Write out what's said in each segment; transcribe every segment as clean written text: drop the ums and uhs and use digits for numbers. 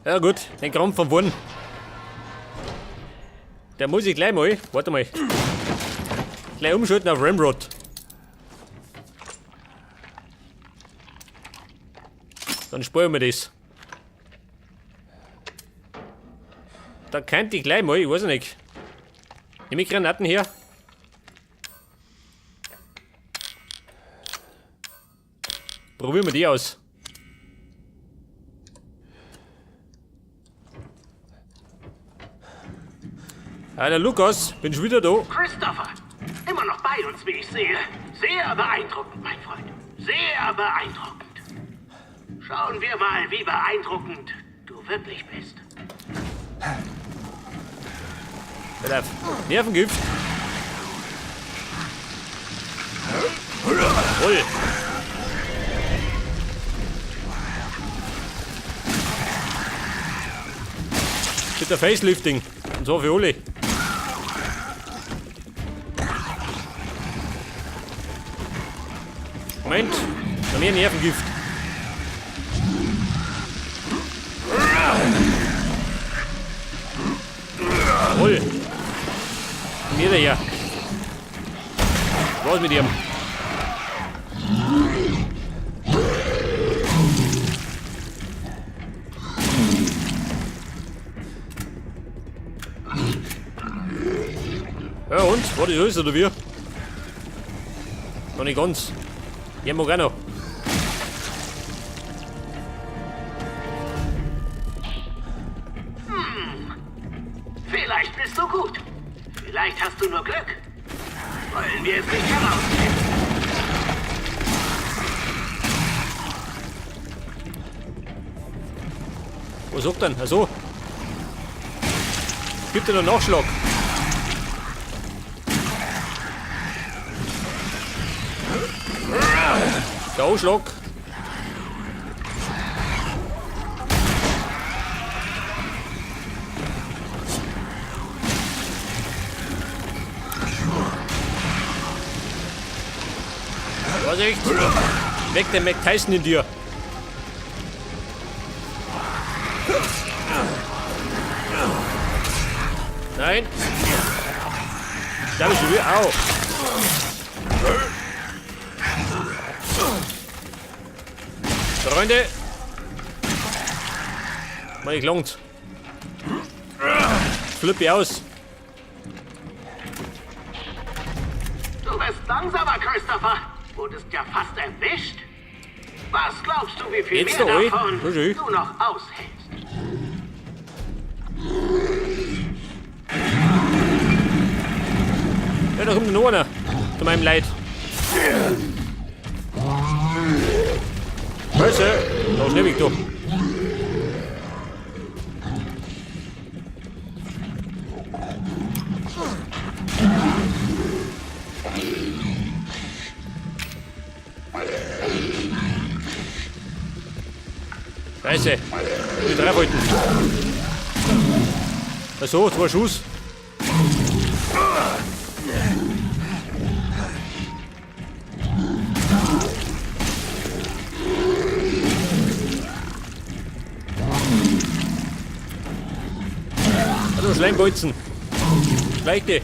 Ja gut, den Kram von vorn. Der muss ich gleich mal, warte mal, gleich umschalten auf Ramrod. Dann sparen wir das. Da könnte ich gleich mal, ich weiß nicht. Nehme ich Granaten her. Probieren wir die aus. Ah, der Lukas, bin schon wieder da. Christopher, immer noch bei uns, wie ich sehe. Sehr beeindruckend, mein Freund. Sehr beeindruckend. Schauen wir mal, wie beeindruckend du wirklich bist. Hör auf. Nervengift. Voll. Bitte Facelifting. Und zwar für alle. Moment, noch mehr Nervengift. Voll. Mir daher. Was mit ihm? Ja und? War das alles oder wie? Noch nicht ganz. Ich mag auch noch. Vielleicht bist du gut. Vielleicht hast du nur Glück. Wollen wir es nicht herausfinden? Was sagt denn? Achso. Gibt er noch Nachschlag? Der Anschlag. Vorsicht! Weg den Mike Tyson in dir! Nein! Da bist du wieder. Au! Freunde! Mal gelangt. Flippe aus. Du bist langsamer, Christopher. Wurdest ja fast erwischt. Was glaubst du, wie viel Jetzt mehr da, ui. davon Grüß du noch aushältst? Ja, da kommt noch einer. Zu meinem Leid. Scheiße. Da schnell weg, du. Scheiße. Die drei wollten. Ach so, 2 Schuss. Hallo Schleimbolzen. Schleich dich.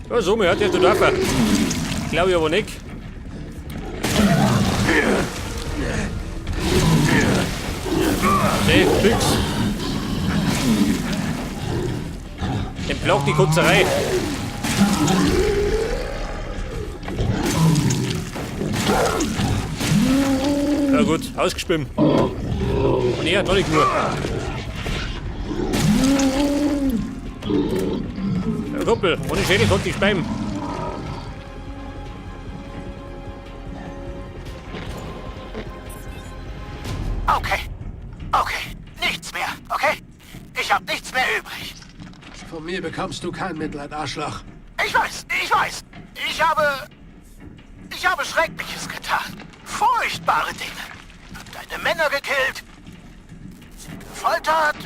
Ja, so, mir hat ja zu dürfen. Glaube ich aber nicht. Nee, fix. Den plagt die Kotzerei. Ja gut, ausgespimmt. Und er hat noch nicht nur. Ja, Kumpel, ohne Schädel konnte ich speiben. Okay, okay, nichts mehr, okay? Ich hab nichts mehr übrig. Von mir bekommst du kein Mitleid, Arschloch. Ich weiß, ich weiß. Ich habe Schreckliches getan. Furchtbare Dinge. Hab deine Männer gekillt, gefoltert.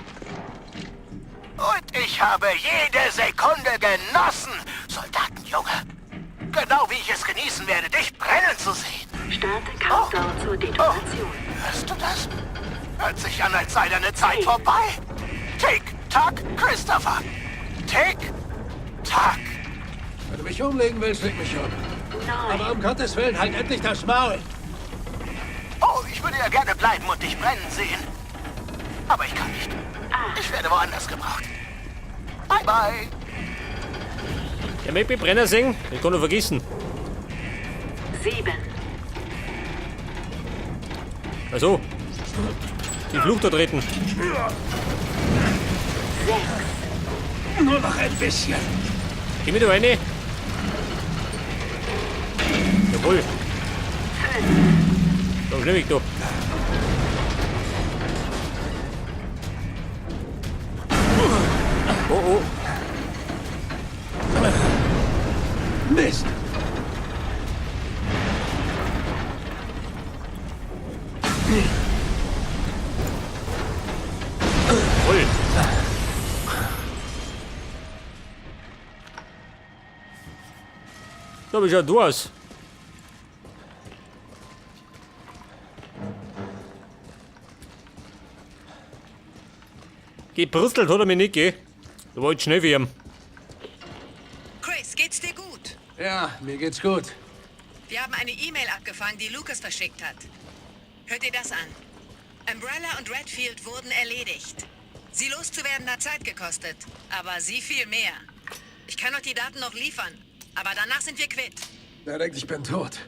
Und ich Ich habe jede Sekunde genossen, Soldatenjunge. Genau wie ich es genießen werde, dich brennen zu sehen. Starte Countdown zur Detonation. Oh, hörst du das? Hört sich an, als sei deine Zeit vorbei. Tick, tack, Christopher. Tick, tack. Wenn du mich umlegen willst, leg mich um. 9, Aber um Gottes Willen, halt endlich das Maul! Oh, ich würde ja gerne bleiben und dich brennen sehen. Aber ich kann nicht. Ich werde woanders gebraucht. Bye, bye. Der möchte mich brennen sehen, den kann ich vergessen. 7, Also, die Flucht da treten. 6, Nur noch ein bisschen. Geh mir da rein. Jawohl. 5, Da, schnell weg da. Oh, oh. Mist! Jawohl. So, wie schaut du aus? Gebrüstelt hat er mich nicht, gell? Da war ich schnell für ihn. Chris, geht's dir gut? Ja, mir geht's gut. Wir haben eine E-Mail abgefangen, die Lucas verschickt hat. Hört ihr das an? Umbrella und Redfield wurden erledigt. Sie loszuwerden hat Zeit gekostet, aber sie viel mehr. Ich kann euch die Daten noch liefern, aber danach sind wir quitt. Er denkt, ich bin tot.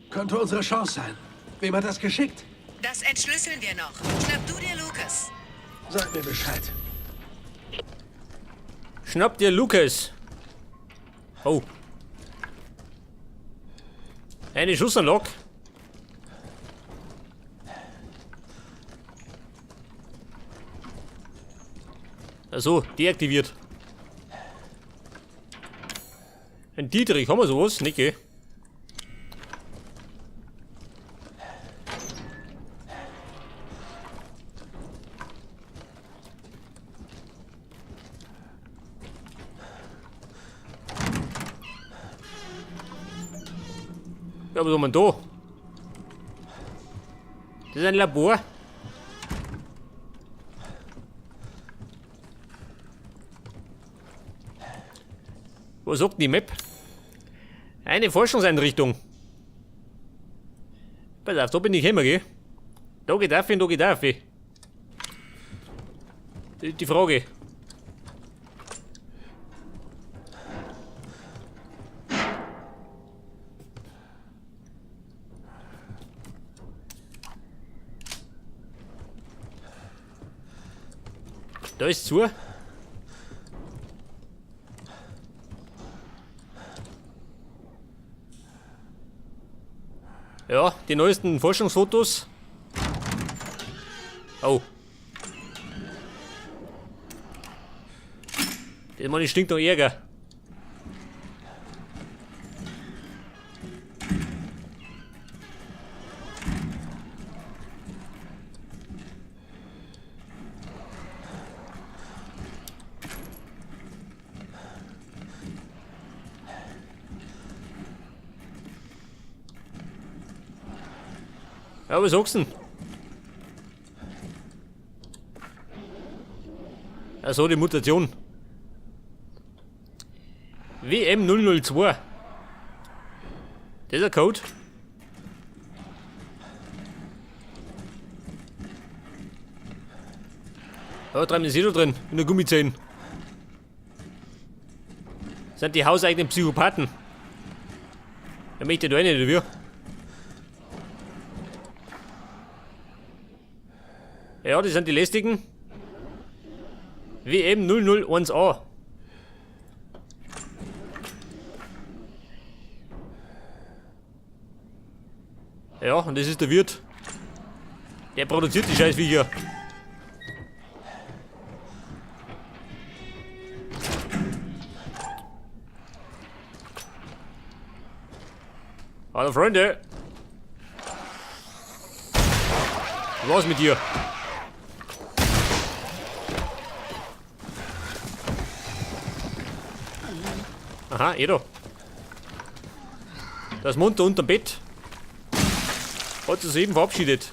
Könnte unsere Chance sein. Wem hat das geschickt? Das entschlüsseln wir noch. Schnapp du dir Lucas. Sag mir Bescheid. Schnapp dir Lucas. Oh. Eine Schussanlage. Also, deaktiviert. Ein Dietrich, haben wir sowas? Nicht, gell? Ja, was haben wir denn da? Das ist ein Labor. Was sagt die Map? Eine Forschungseinrichtung. Pass auf, da bin ich gekommen, gell? Da geht auf und da geht auf. Das ist die Frage. Da ist zu. Ja, die neuesten Forschungsfotos. Oh. Das Mann stinkt noch Ärger. Ja, was sagst du denn? Ach so, die Mutation. WM null null zwei. Das ist ein Code. Ja, da ist jeder drin, in der Gummizellen. Das sind die hauseigenen Psychopathen. Da möchte ich da rein, oder wie? Ja, das sind die lästigen. WM null null eins A. Ja, und das ist der Wirt. Der produziert die Scheißviecher. Hallo Freunde. Was war's mit dir? Aha, eh da. Das munter unterm Bett. Hat sich eben verabschiedet.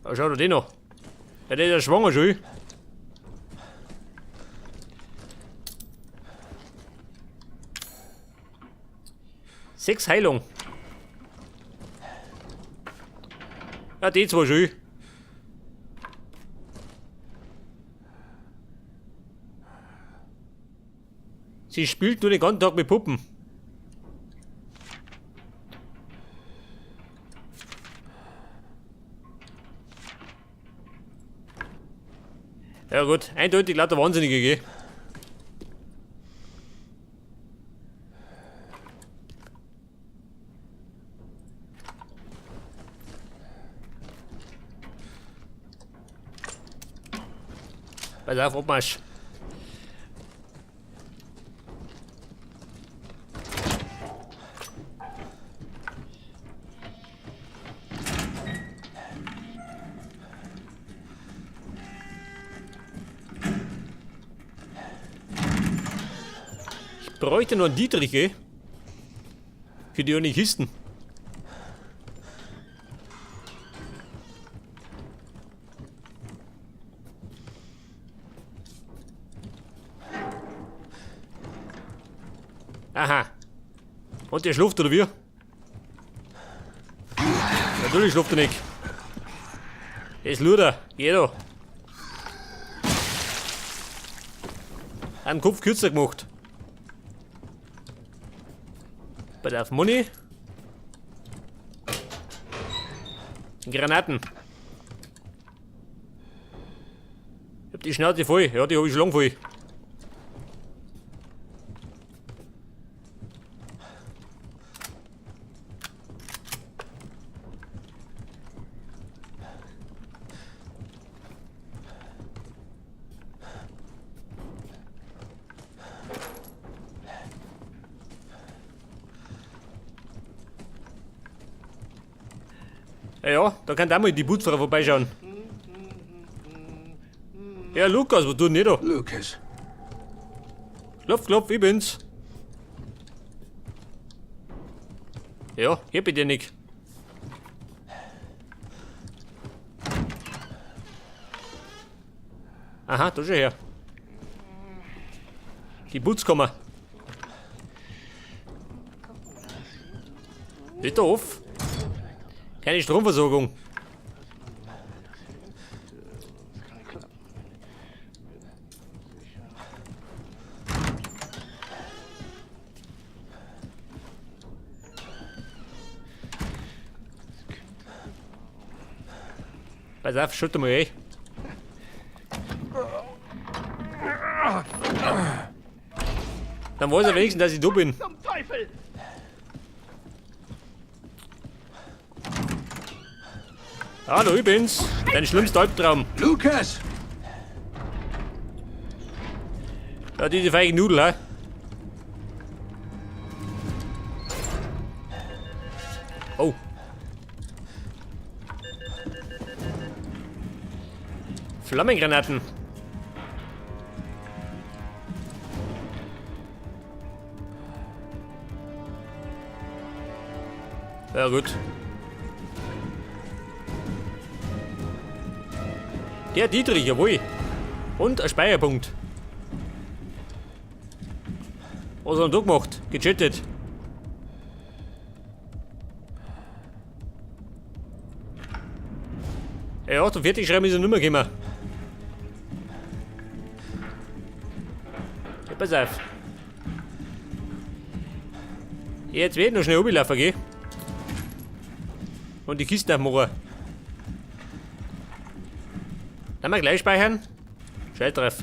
Da schaut er den noch. Ja, der ist ja schwanger schon. Sechs Heilung. Ja, die zwei schon. Sie spielt nur den ganzen Tag mit Puppen. Ja gut, eindeutig lauter Wahnsinnige, gell? Pass auf, Abmarsch. Ich bräuchte noch einen Dietrich, gell? Für die Anarchisten. Aha. Und der schläft, oder wie? Natürlich schläft er nicht. Das ist Luder. Geh da. Einen Kopf kürzer gemacht. Bei der Money. Granaten. Ich hab die Schnauze voll. Ja, die hab ich schon lang voll. Ja, ja, da kann auch mal die Putzfrau vorbeischauen. Ja, Lukas, was tut denn ihr da? Lucas. Klopf, klopf, ich bin's. Ja, hier bitte nicht. Aha, da schon her. Die Putzkammer. Ist da off? Keine Stromversorgung. Pass auf, schütte mal ey. Dann weiß er wenigstens, dass ich da bin. Zum Teufel! Hallo, ich bin's. Dein schlimmster Albtraum. Lucas! Ja, diese feige Nudel, hä? Oh. Flammengranaten. Ja, gut. Der Dietrich, jawohl. Und ein Speicherpunkt. Was hat er da gemacht? Gechattet. Ja, zum Fertigschreiben ist er nicht mehr gekommen. Ja, pass auf. Jetzt werd ich noch schnell runterlaufen, gell? Und die Kiste aufmachen. Dann mal gleich speichern. Scheiß drauf.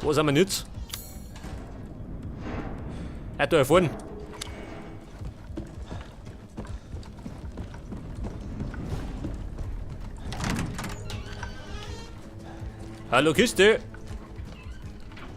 Wo sind wir jetzt? Ah, da vorne. Hallo Kiste.